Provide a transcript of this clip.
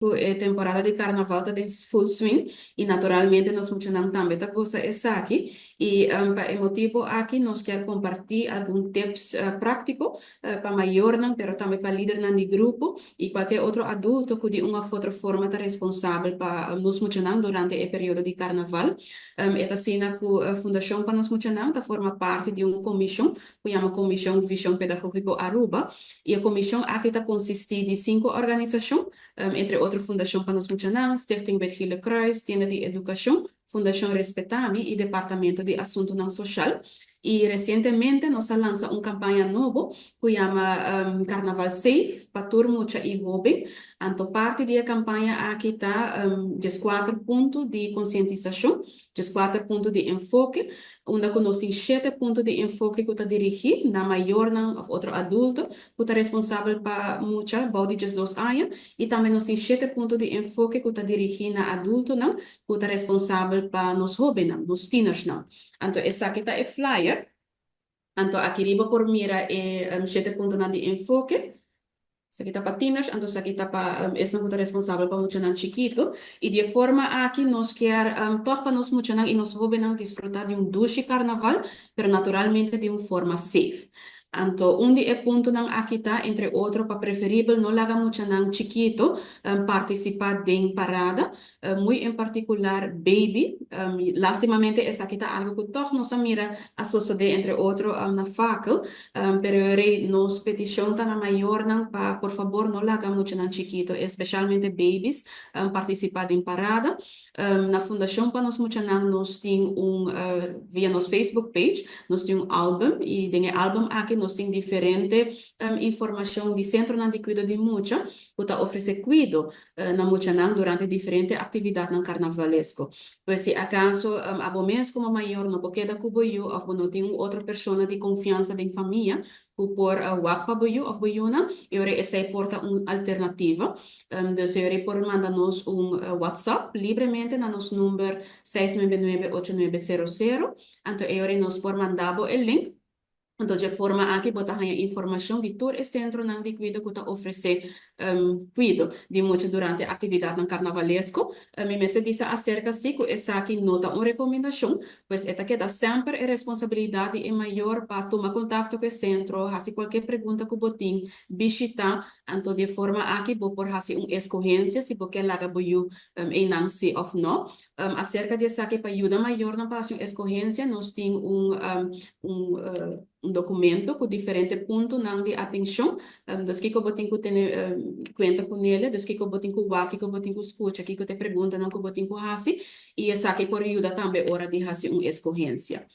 E temporada di carnaval ta den full swing y naturalmente nos muchanan tambe ta gosa esaki y pa e motibo aki nos kier comparti algun tips practico pa mayornan, pero tambe pa lidernan di grupo y cualkier otro adulto cu di un of otro forma ta responsabel pa nos muchanan durante e periodo di carnaval. E ta asina cu Fundacion pa Nos Muchanan ta forma parti di un comision cu yama Comision Vision Pedagogico Aruba, y e comision aki ta consisti di cinco organisacion, entre otro Fundacion pa Nos Muchanan, Stichting Wit Gele Kruis, Tienda di Educacion, Fundacion Respetami y Departamento di Asuntonan Social. Y recientemente nos a lansa un campaña nobo cu yama Carnaval Safe pa tur mucha y hoben. Anto parti di e campaña aki ta 14 punto di concientisacion, 14 punto di enfoke, unda cu nos tin 7 punto di enfoke cu ta dirigi na mayornan of otro adulto cu ta responsabel pa mucha bou di 12 aña, y tambe nos tin 7 punto di enfoke cu ta dirigi na adultonan cu ta responsabel pa nos hobennan, nos tienersnan. Anto esaki ta e flyer. Anto aki riba por mira e 7 puntonan di enfoke. Esaki ta pa tieners, anto esaki ta pa esnan cu ta responsabel pa muchanan chikito. Y di e forma aki nos kier toch pa nos muchanan y nos hobennan disfruta di un dushi carnaval, pero naturalmente di un forma safe. Anto un di e puntonan aki ta, entre otro, pa preferibel no laga muchanan chikito participa den parada, muy en particular baby. Lastimamente esaki ta algo cu toch nos a mira a sucede, entre otro na Fakel, pero nos peticion ta na mayornan pa por fabor no laga muchanan chikito, especialmente babies, participa den parada. Na Fundacion pa Nos Muchanan nos tin un via nos Facebook page, nos tin un album, y den e album aki nos tin diferente informacion di centronan di cuido di mucha cu ta ofrece cuido na muchanan durante diferente actividadnan carnavalesco. Pues si acaso abo mes como mayor no por keda cu bo yiu of bo no tin un otro persona di confiansa den famia cu por wak pa bo yiu of bo yiunan, e ora esey por ta un alternativa. Dus e por manda nos un WhatsApp libremente na nos number 699-8900. Anto e ora nos por manda bo e link. Anto, di e forma aki bo ta haña informacion di tur e centronan di cuido cu ta ofrece cuido di mucha durante actividadnan carnavalesco. Mi mester bisa acerca si cu esaki no ta un recomendacion, pues e ta keda semper e responsabilidad di e mayor pa tuma contacto cu e centro, haci cualkier pregunta cu bo tin, bishita. Anto di e forma aki bo por haci un escogencia si bo kier laga bo yiu einan si of no. Acerca di esaki, pa yuda mayornan pa haci un escogencia, nos tin un documento cu diferente puntonan di atencion. Dus kico bo tin cu tene cuenta cu ne, dus kico bo tin cu wak, kico bo tin cu scucha, kico ta e preguntanan cu bo tin cu haci, y esaki por yuda tambe ora di haci un escogencia.